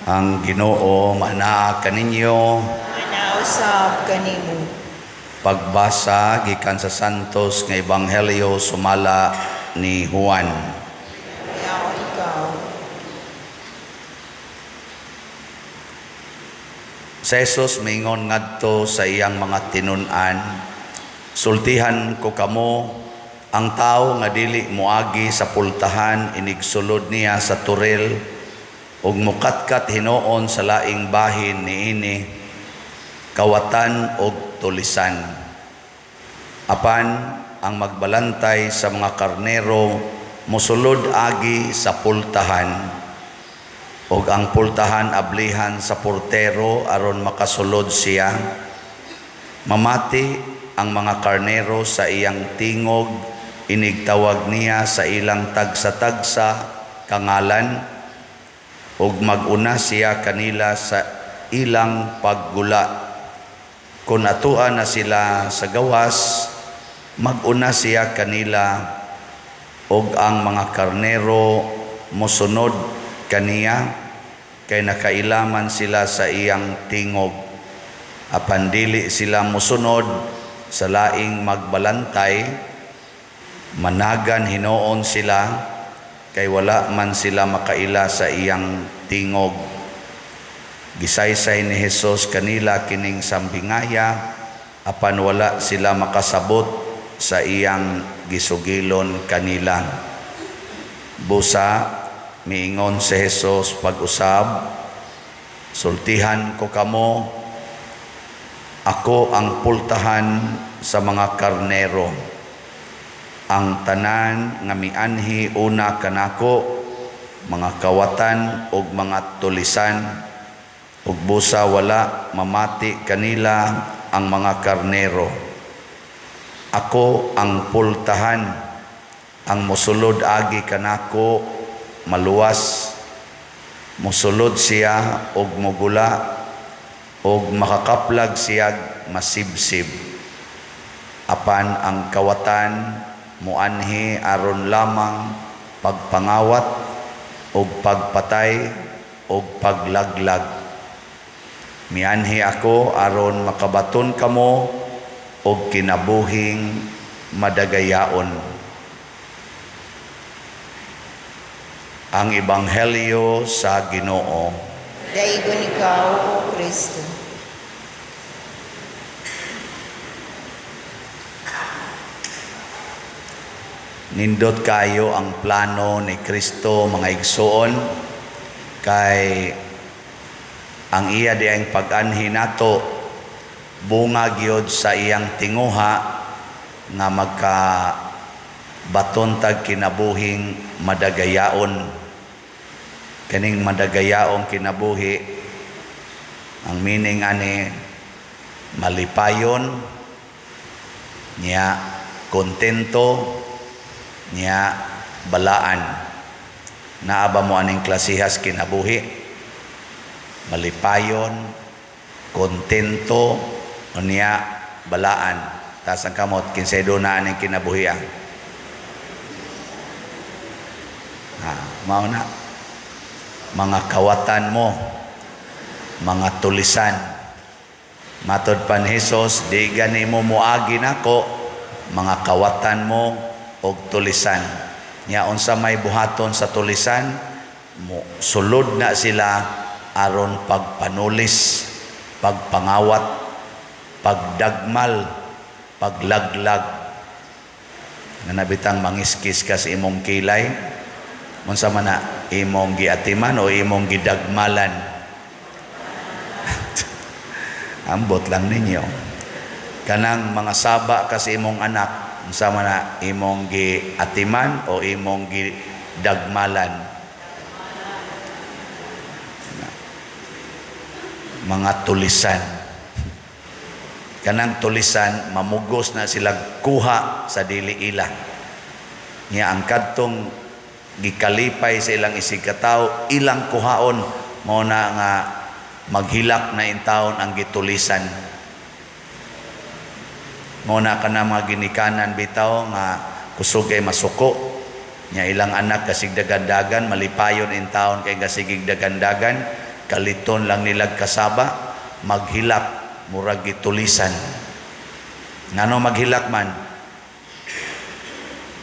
Ang Ginoo manaa kaninyo. Manausab kanimo. Pagbasa gikan sa Santos nga Ebanghelyo sumala ni Juan. Dayaon ikaw. Si Jesus miingon ngadto sa iyang mga tinun-an, "Sultihan ko kamo, ang tawo nga dili moagi sa pultahan inigsulod niya sa toril ug mokatkat hinuon sa laing bahin niini, kawatan og tulisan. Apan ang magbalantay sa mga karnero mosulod agi sa pultahan, ug ang pultahan ablihan sa portero aron makasulod siya. Mamati ang mga karnero sa iyang tingog, inigtawag niya sa ilang tagsa-tagsa kangalan, ug mag-una siya kanila sa ilang paggula. Kung atua na sila sa gawas, mag-una siya kanila, ug ang mga karnero mosunod kaniya, kay nakailaman sila sa iyang tingog. Apan dili sila mosunod sa laing magbalantay, managan hinuon sila, kay wala man sila makaila sa iyang tingog." Gisaysay ni Hesus kanila kining sambingaya, apan wala sila makasabot sa iyang gisugilon kanila. Busa miingon si Hesus pag-usab, "Sultihan ko kamo, ako ang pultahan sa mga karnero. Ang tanan nga mianhi una kanako, mga kawatan og mga tulisan, ug busa wala mamati kanila ang mga karnero. Ako ang pultahan, ang mosulod agi kanako maluwas. Mosulod siya og mogula, og makakaplag siya masibsib. Apan ang kawatan muanhi aron lamang pagpangawat og pagpatay og paglaglag. Mianhi ako aron makabaton kamo og kinabuhing madagayaon." Ang Ebanghelyo sa Ginoo. Daigon ikaw, O Kristo. Nindot kayo ang plano ni Kristo, mga igsoon, kay ang iya diang pag-anhi nato bunga gyud sa iyang tinguha nga magka baton tag kinabuhing madagayaon. Kaning madagayaong kinabuhi, ang meaning ani malipayon niya, kontento niya, balaan. Naa ba mo aning klasihas kinabuhi? Malipayon, kontento niya, balaan. Taas ang kamot, kinsay do na aning kinabuhi ah. Ha, mao na. Mga kawatan mo, mga tulisan. Matod pa ni Hesus, di gani mo muagi nako, mga kawatan mo og tulisan. Nya unsa may buhaton sa tulisan, mo sulod na sila aron pagpanulis, pagpangawat, pagdagmal, paglaglag. Nga nabitang mangiskis ka sa imong kilay, unsa man na imong giatiman o imong gidagmalan? Ambot lang ninyo. Kanang mga saba ka sa imong anak, unsa man na imong giatiman o imong gidagmalan? Mga tulisan. Kanang tulisan, mamugos na sila kuha sa dili ila. Nya ang kadtong gikalipay sa ilang isig katawo, ilang kuhaon, mao na nga maghilak na intawon ang gitulisan. Mao na kana mga ginikanan bitaw nga kusog ay masuko. Nya ilang anak kasig dagandagan, malipayon in taon kay kasigig dagandagan. Kaliton lang nilag kasaba, maghilak murag gitulisan. Ngano maghilak man?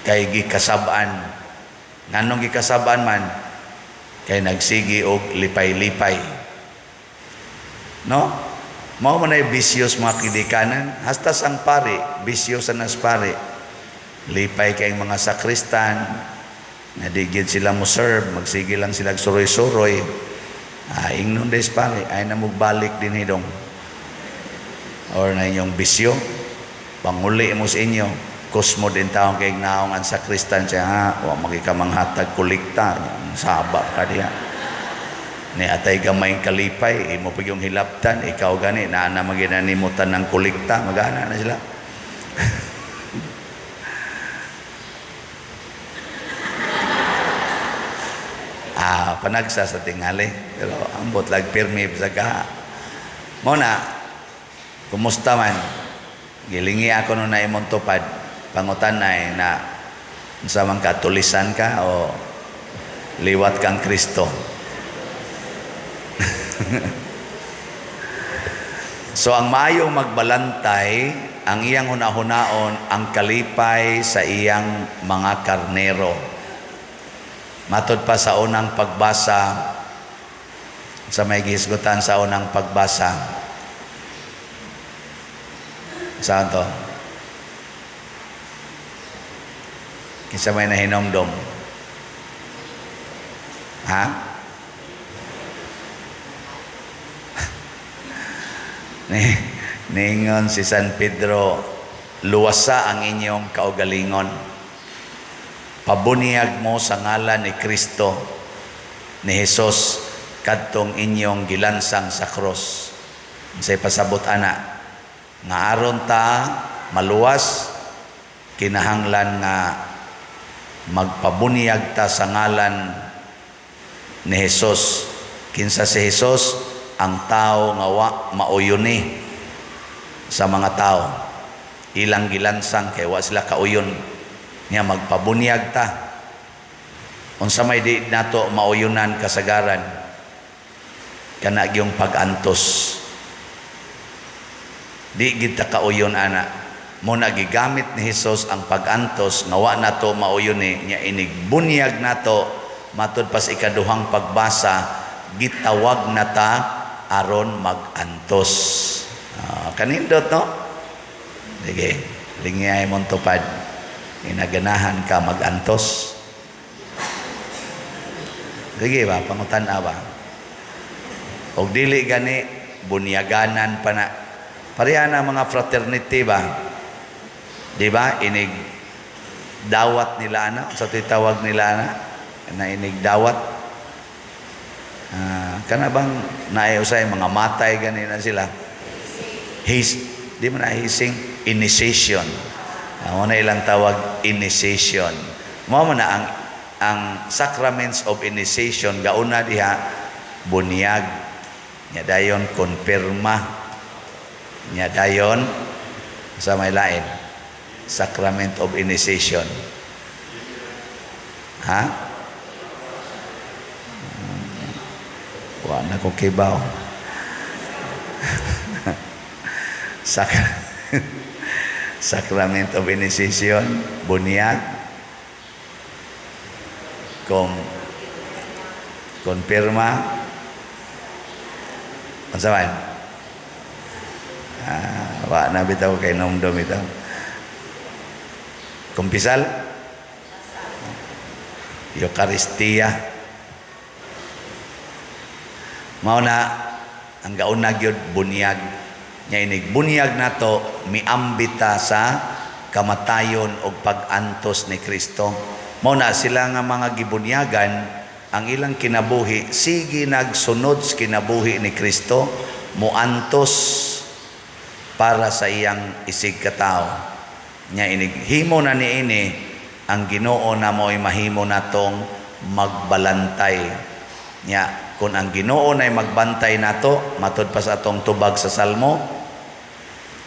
Kay gikasab-an. Nganong gikasab-an man? Kay nagsigi og lipay-lipay. No? Mao man ay bisyos mga kidikanan, hasta sang pari, bisyo sa nas pari. Lipay kay mga sakristan, nga di gyud sila mo serve, magsige lang sila suroy-suroy. Ah, ingnon des pare, ay na mugbalik din hidong. Or na inyong bisyo, panguli mo sa inyo, kusmo din taong kay naong ang sakristan siya, ha, wa magikamanghatag kolekta, saba ka diha. Ni atay gamay kalipay, imo pa yung hilaptan, ikaw gani, naa na maginanimutan ng kolekta, magana na sila. Ah, panagsa sa tingali, pero ambot lag pirmi sa ka. Mo na, kumusta man? Gilingi ako no na imong tupad, pangutan na eh, na unsa man ka, tulisan ka o liwat kang Kristo. So ang maayong magbalantay, ang iyang hunahunaon, ang kalipay sa iyang mga karnero. Matod pa sa unang pagbasa, sa may gihisgutan sa unang pagbasa. Saan to? Kinsa may nahinomdom? Ha? Ningon si San Pedro, luwasa ang inyong kaugalingon. Pabuniyag mo sa ngalan ni Kristo, ni Jesus, kadtong inyong gilansang sa krus. Unsay pasabot ana? Nga aron ta maluwas, kinahanglan nga magpabuniyag ta sa ngalan ni Jesus. Kinsa si Jesus? Ang tao nga wa mauyuni sa mga tao. Ilang gilansang kay wa sila kauyon. Nya magpabunyag ta. Unsa may di nato mauyunan kasagaran? Kana gyung pag-antos. Di gid ta kauyon ana. Mo na gigamit ni Hesus ang pag-antos nga wa nato mauyuni, nya inigbunyag nato matud pas ikaduhang pagbasa, gitawag na ta aron mag-antos. Kanindot no? Sige, lingiyay mong tupad. Inaganahan ka mag-antos. Sige ba, pangutan-a ba? Og dili gani, bunyaganan pa na. Pareha na mga fraternity ba? Di ba? Inig dawat nila ana, sa titawag nila ana, na inig dawat. Kana bang naay usay mga matay gani na sila? His, di man na hising, initiation. Mo na ilang tawag initiation. Mao man na ang sacraments of initiation gauna diha bunyag, nya dayon konpirma, nya dayon sa may lain sacrament of initiation. Ha? Wa na ko kibaw. Sacrament of initiation, bunyag, konpirma, unsa man? Wa na bitaw kay nomdom bitaw. Kumpisal, Eucharistia. Mao na ang gauna gyud bunyag. Nya inig bunyag nato miambita sa kamatayon og pag-antos ni Kristo. Mao na sila nga mga gibunyagan ang ilang kinabuhi sige nagsunod sa kinabuhi ni Kristo, moantos para sa iyang isig katao. Nya inig himo na niini ang Ginoo na mo'y mahimo natong magbalantay. Nya kun ang Ginoo nay magbantay nato, matud pa sa atong tubag sa Salmo,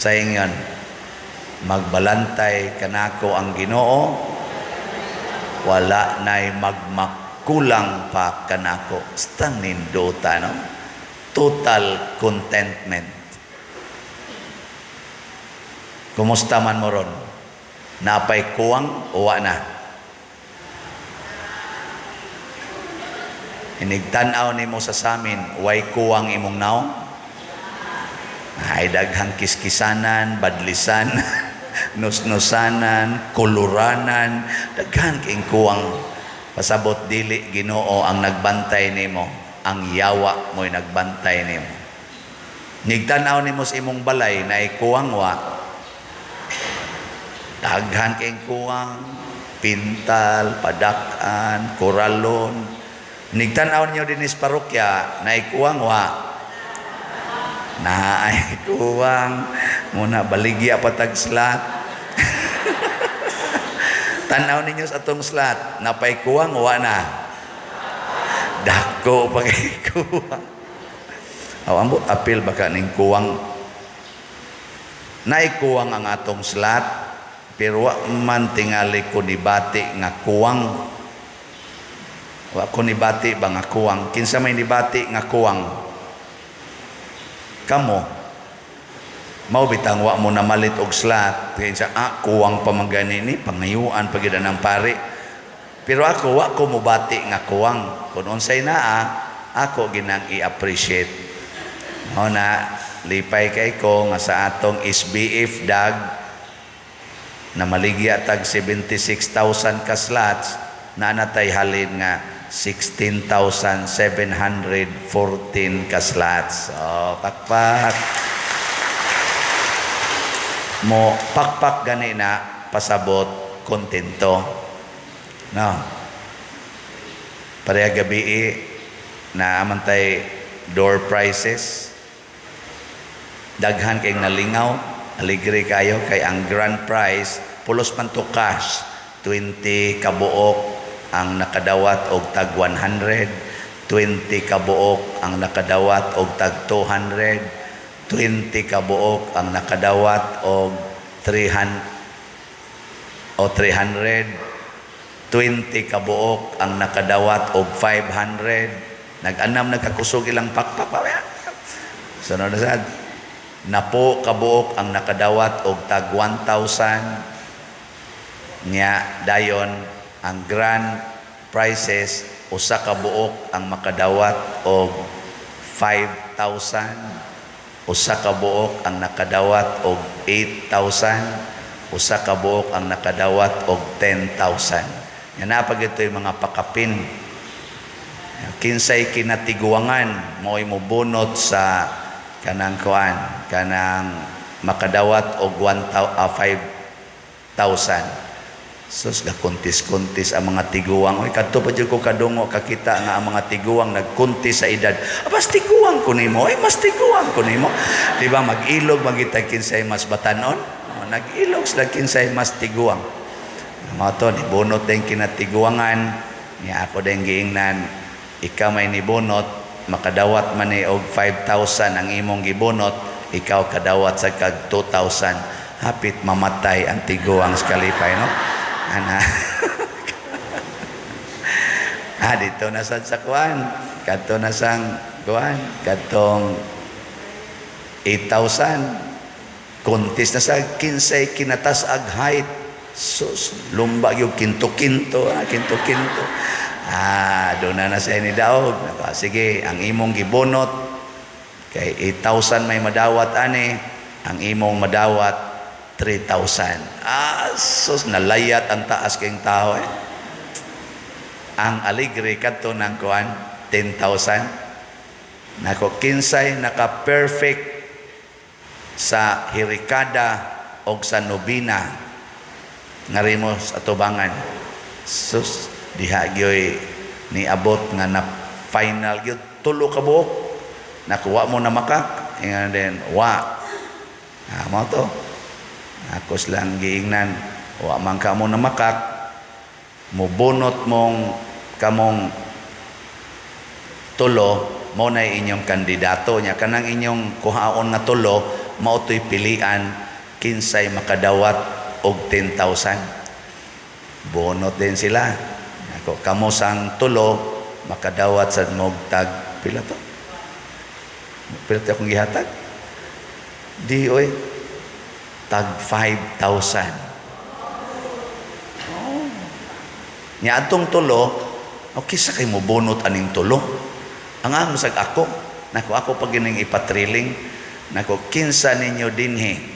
sayang yan, magbalantay kanako ang Ginoo, wala nay magmakulang pa kanako. Basta nindota, no? Total contentment. Kumusta man mo ron? Napay kuwang o wa na? Inigtan-aw nimo sa samin, way kuwang imong naong? Ay daghang kiskisanan, badlisan, nusnusanan, kuluranan, daghan king kuwang. Pasabot dili Ginoo ang nagbantay nimo, ang yawa mo'y nagbantay nimo. Nigtan-aw nimo sa imong balay naay kuwang wa? Daghan king kuwang, pintal, padak-an, koralon. Nigtan-aw ninyo dinhi sa parokya, naay kuwang wa? Naay kuwang, muna baligya patag slot. Tan-aw ninyo sa atong slot, napay kuwang wa na? Dako pa kay kuwang. Aw, ambot apil baka ning kuwang. Naay kuwang ang atong slot, pero wa man tingali ko nibati nga kuwang. Wa ko nibati ba nga kuwang? Kinsa may nibati nga kuwang? Kamo. Mao bitang wa mo namalit og slot. Kaya siya, kuwang pa man gani ni, pangayuan pa gyud ang pare. Pero ako, wa ko mobati nga kuwang. Kung unsay naa, ako ginang i-appreciate. Mao na, lipay kay ko nga sa atong SBF dag, na maligya tag 76,000 ka slots, na natay halin nga 16,714 ka slots. Oh, pakpak. Mo pakpak gani na pasabot kontento. No. Pareha gabi na amantay door prizes. Daghan kay nalingaw, aligre kayo kay ang grand prize pulos man to cash, 20 kabuok ang nakadawat og tag 100, 20 kabuok ang nakadawat og tag 200, 20 kabuok ang nakadawat og 300 o 300, 20 kabuok ang nakadawat og 500. Nag-anam nagkakusog ilang pakpak. Sunod na sad. Napo kabuok ang nakadawat og tag 1,000. Nya dayon ang grand prizes usa ka buok ang makadawat og 5,000, usa ka buok ang nakadawat og 8,000, usa ka buok ang nakadawat og 10,000. Nya naa pa gito'y mga pakapin. Kinsay kinatiguangan mo'y mobunot sa kanang kuan, kanang makadawat og 5,000. Sus, gakuntis-kuntis ang mga tiguang. Oy, kadto pa jud ko kadungo kakita nga ang mga tiguang nagkuntis sa edad. Ah, mas tiguang ko nimo. Ay, mas tiguang ko nimo. Di ba mag-ilog magitag kinsay mas batanon? Oh, nag-ilog sila kinsay mas tiguang. Mao to nibunot din kinatiguangan. Niya ako din giingnan, ikaw may nibunot, makadawat man ni og 5,000 ang imong gibunot, ikaw kadawat sa kag 2,000. Hapit mamatay ang tiguang sa kalipay, no? Ana. Dito na sad sa kuan. Kadto na sang kuan, kadtong 8,000. Kuntis na sa kinsay kinatas-ag height. Sus, lumba yung kinto-kinto, kinto-kinto. Doon na na sa ni daog. Naka, sige, ang imong gibunot kay 8,000 may madawat ani, ang imong madawat 3,000. Sus, nalayat ang taas kayong tao eh. Ang aligre kadto ng kuan 10,000. Nako kinsay naka-perfect sa Hirikada og sa Nobina ngarimo sa atubangan. Sus, diha gyoy niabot nga na final gyud tulo ka buok. Nakuha mo na makak, ingan din wa. Mao to. Ako silang giingnan, wa man ka mo na makak, mubunot mong kamong tulo, mao na inyong kandidato nya kanang inyong kuhaon nga tulo, mao to'y pilian kinsay makadawat og 10,000. Bunot din sila. Ako kamo sang tulo makadawat sad mog tag pila to? Pila akong gihatag? Di oy, tag 5,000. Oh. Nya atong tulo, okay sa kay mo bunot aning tulo. Ang amo sag ako, nako ako pag gining ipatriling, nako kinsa ninyo dinhi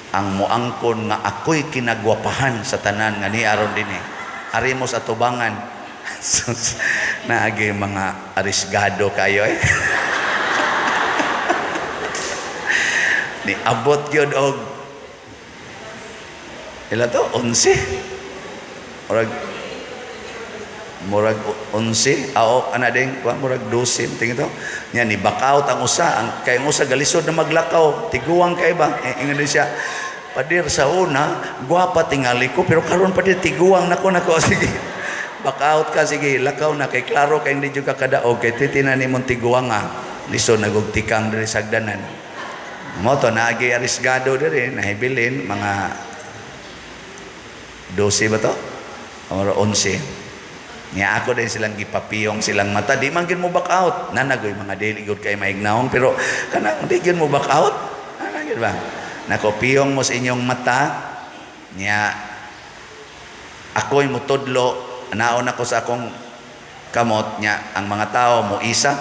ang muangkon nga ako'y kinagwapahan sa tanan nga ni aron dinhi. Ari mo sa tubangan. Sus, naagi mga arisgado kayo eh. Ni abot gyud og ila to 11. Murag murag 11 ao ana ding kuan murag 12 tingin to. Nya ni back out ang usa, ang kay ang usa galisod na maglakaw, tiguang kay ba? Eh, ingon din siya, "Padir, sa una gwapa tingali ko, pero karon padir tiguang nako nako." Sige, back out ka, sige, lakaw na kay klaro kay hindi jud ka kadaog kay titinan nimong tiguang nga lisod nagug tikang diri sagdanan. Mo to naagi arisgado diri nahibilin mga 12 ba to or 11. Nya ako din silang gipapiyong silang mata, di man gid mo back out. Nanagoy mga dili gud kay maignawong, pero kanang di gid mo back out. Ana gid ba? Nako, piyong mo sa inyong mata. Nya ako'y mutudlo, naon ako sa akong kamot, nya ang mga tao mo isa.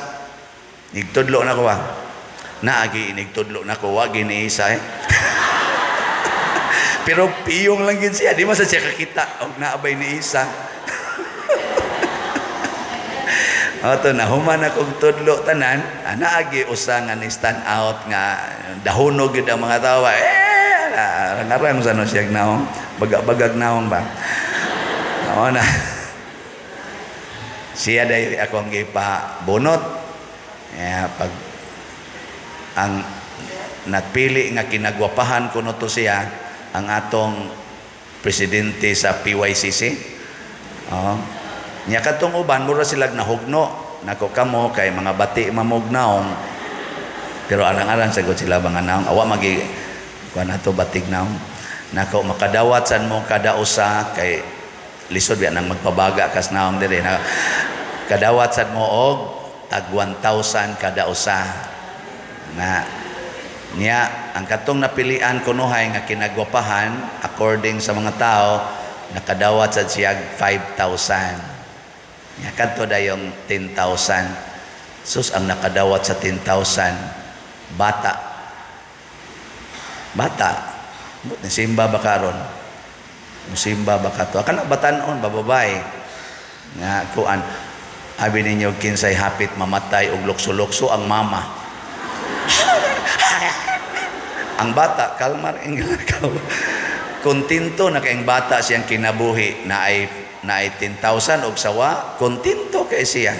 Nigtudlo na ko ba? Naagi inigtudlo na ko, wa gini isa eh. Pero piyong lang gid siya, di man sa siya kakita og naabay ni isa. Ato na human akong tudlo tanan, naagi usa nga ni stand out nga dahunog gyud ang mga tawo. Eh, arang-arang sa no siya naong, bagag-bagag naong ba. Oo na. Siya dayo akong gipabunot. Eh, pag ang napili nga kinagwapahan kuno to siya, ang atong presidente sa PYCC. Oo. Nya kadtong uban mura sila nahugno, nako kamo kay mga bati mamog naong. Pero arang-arang sagot sila mga naong, awa magi kuan ato batig naong. Nako makadawat san mo kada usa kay lisod biya nang magpabaga kas naong diri. Na, kadawat sad mo og tag 1,000 kada usa. Na niya ang katong napilian kunuhay nga kinagwapahan according sa mga tao nakadawat sad siya 5,000. Nya kadto dayong 10,000. Sus, ang nakadawat sa 10,000 bata. Bata. Nisimba ba karon? Musimba ba kato? Kana batanon ba babae? Nga kuan abi ninyo kinsay hapit mamatay og lukso-lukso ang mama. Ang bata kalmar inglakaw. Kontento na kayong bata siyang kinabuhi na ay 10,000 og sawa, kontento kay siya.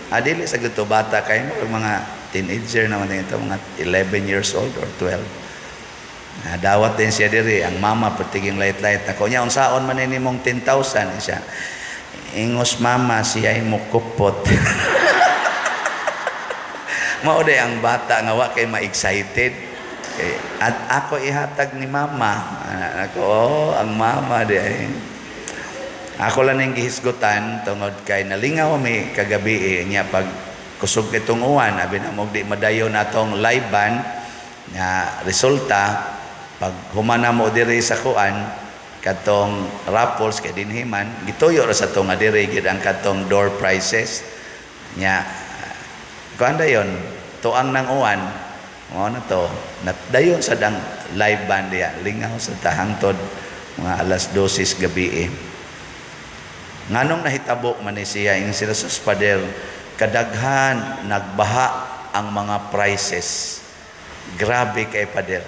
Adili sa gito bata kay mo mga teenager naman ito, mga 11 years old or 12. Dawat din siya diri, ang mama pertiging light-light. Nako niya unsaon man ni mong 10,000 siya. Ingos mama siya ay mukupot. Mao day ang bata nga wa kay ma-excited. Kay, at ako ihatag ni mama. Ako, oh, ang mama di ay. Ako lang ning gihisgutan tungod kay nalingaw mi kagabi eh, niya pag kusog itong uwan, abi na mo di madayon natong live band nga resulta pag humana mo diri sa kuan katong raffles kay dinhi man gituyo ra sa tong nga diri gid ang katong door prizes nya kuan dayon tuang nang uwan mao na to dayon sa dang live band diya lingaw sa tahangtod mga alas 12 gabi eh. Nganong nahitabo man ni siya ing sila sus pader kadaghan nagbaha ang mga prices. Grabe kay pader.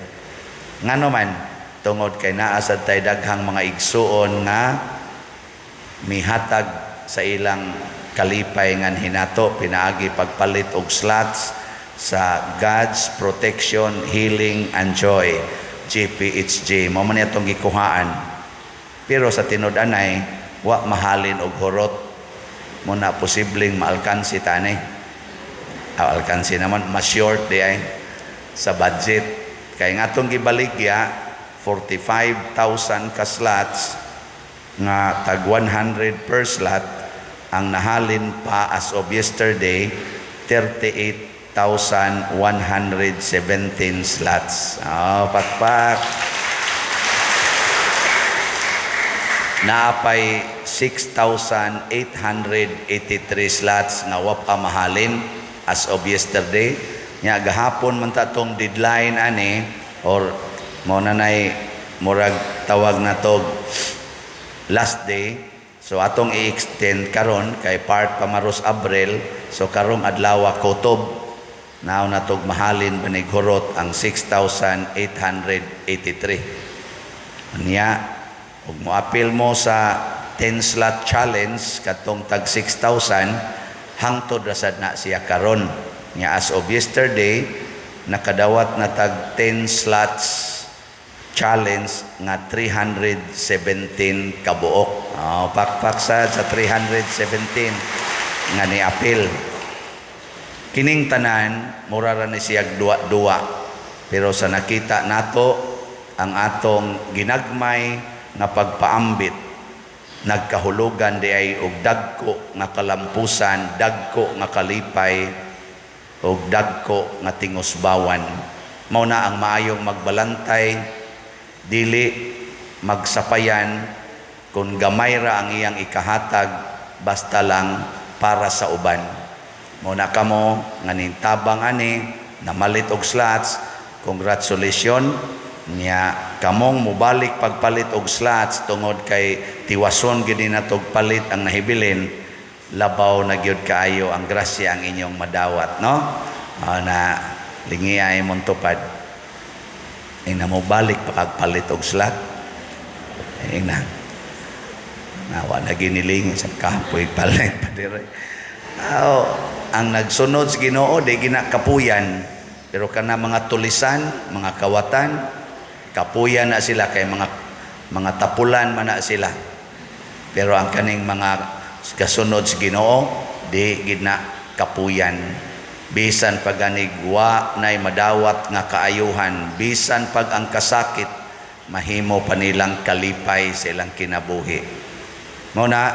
Ngano man tungod kay naa sad tay daghang mga igsuon nga mihatag sa ilang kalipay ngan hinato pinaagi pagpalit og slots sa God's Protection, Healing and Joy, GPHJ. Mao man atong gikuhaan. Pero sa tinud-anay wa mahalin og hurot muna posibleng maalkansi tani. Alkansi naman ma-short di ay sa budget. Kay nga atong gibaligya 45,000 ka slots nga tag 100 per slot, ang nahalin pa as of yesterday 38,000. 8,117 slots. Oh, pakpak. Naapay 6,883 slots nga wa pa mahalin as of yesterday. Nya gahapon man ta tong deadline ani or mo na nay murag tawag na tog last day. So atong i-extend karon kay part pa maros Abril, so karong adlaw kutob nao na tog mahalin banig hurot ang 6,883. Nya ug moapil mo sa 10 slot challenge katong tag 6,000, hangtod ra sad na siya karon. Nya as of yesterday, nakadawat na tag 10 slots challenge nga 317 kabuok. Oh, pakpak sad sa 317 nga ni-apil. Kining tanan mura ra ni siya duwa-duwa. Pero sa nakita nato ang atong ginagmay nga pagpaambit, nagkahulugan di ay og dagko nga kalampusan, dagko nga kalipay og dagko nga tingusbawan. Mao na ang maayong magbalantay, dili magsapayan kung gamay ra ang iyang ikahatag, basta lang para sa uban. Mao na kamo nga nintabang ani, namalit og slots, congratulations. Nya kamong mobalik pagpalit og slots tungod kay tiwason gid natog palit ang nahibilin, labaw na gyud kaayo ang grasya ang inyong madawat, no? Na lingi ay mong tupad. Ina, mo balik pa kag palit og slot. Ina. Nawa na ginilingi sa kapoy palit pa dire. Aw, ang nagsunod sa Ginoo di ginakapuyan, pero kana mga tulisan, mga kawatan, kapuyan na sila kay mga tapulan man na sila. Pero ang kaning mga kasunod sa Ginoo di gid na kapuyan. Bisan pag ganig wa nay madawat nga kaayuhan, bisan pag ang kasakit, mahimo pa nilang kalipay sa ilang kinabuhi. Mao na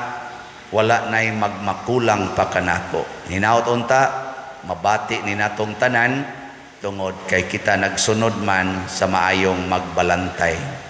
wala nay magmakulang pa kanako. Hinaot unta mabati ni natong tanan tungod kay kita nagsunod man sa maayong magbalantay.